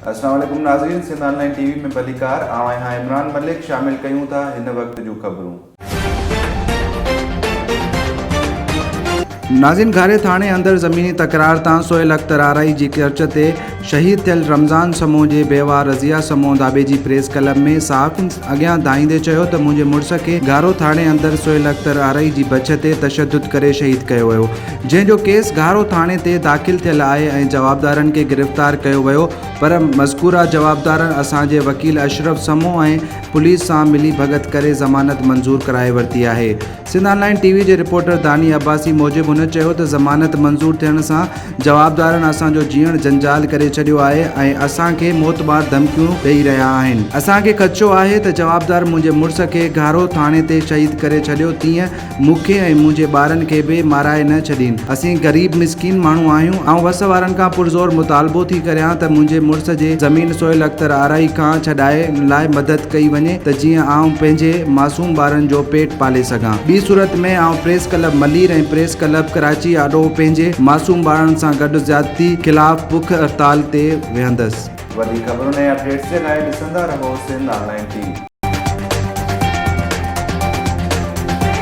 السلام عليڪم ناظرين سنڌ آن لائين ٽي وي ۾ ڀليڪار آئون آهيان عمران ملڪ شامل ڪيون ٿا هن وقت جون خبرون. ناظرين گهاري ٿاڻي اندر زميني تڪرار تان سهيل اختر آرائي جي چرچ تي شهيد ٿيل رمضان سمون جي بيواهه رضيه سمون داٻيجي پريس ڪلب ۾ صحافين اڳيان دانهيندي چيو ته منهنجي مڙس کي گهارو ٿاڻي اندر سهيل اختر آرائي جي بڇ تي تشدد ڪري شهيد ڪيو ويو جنهن جو ڪيس گهارو ٿاڻي تي داخل ٿيل آهي ۽ جوابدارن کي گرفتار ڪيو ويو پر مذڪوره جوابدارن اسان جي وڪيل اشرف سمون ۽ پوليس سان ملي ڀڳت ڪري ضمانت منظور ڪرائي ورتي آهي. سنڌ آن لائين ٽي وي جي رپورٽر داني عباسي موجب هن چيو ته ضمانت منظور ٿيڻ سان جوابدارن اسان جو جيئڻ جنجال ڪري ڇڏيو آهي ۽ اسان کي موتمار ڌمڪيون ڏئي رهيا آهن. اسان کي خدشو آهي ته جوابدار منهنجي مڙس کي گهارو ٿاڻي تي شهيد ڪري ڇڏيو تيئن مون کي ۽ منهنجي ٻارن کي به مارائي نه ڇڏين. اسين غريب مسڪين ماڻهو آهيون. آئون وس وارن کان پرزور مطالبو ٿي ڪريان ته منهنجي مڙس جي زمين سهيل اختر آرائي کان ڇڏائڻ لاء مدد ڪئي وڃي ته جيئن آئون پنهنجي معصوم ٻارن جو پيٽ پالي سگهان. ٻي صورت ۾ آئون press club Malir ۽ press club Karachi آڏو پنهنجي معصوم ٻارن سان گڏ زيادتي خلاف بک هڙتال تي ويهندس. وڌيڪ خبرن ۽ اپڊيٽس جي لاء ڏسندا رهو سنڌ آن لائين ٽي وي.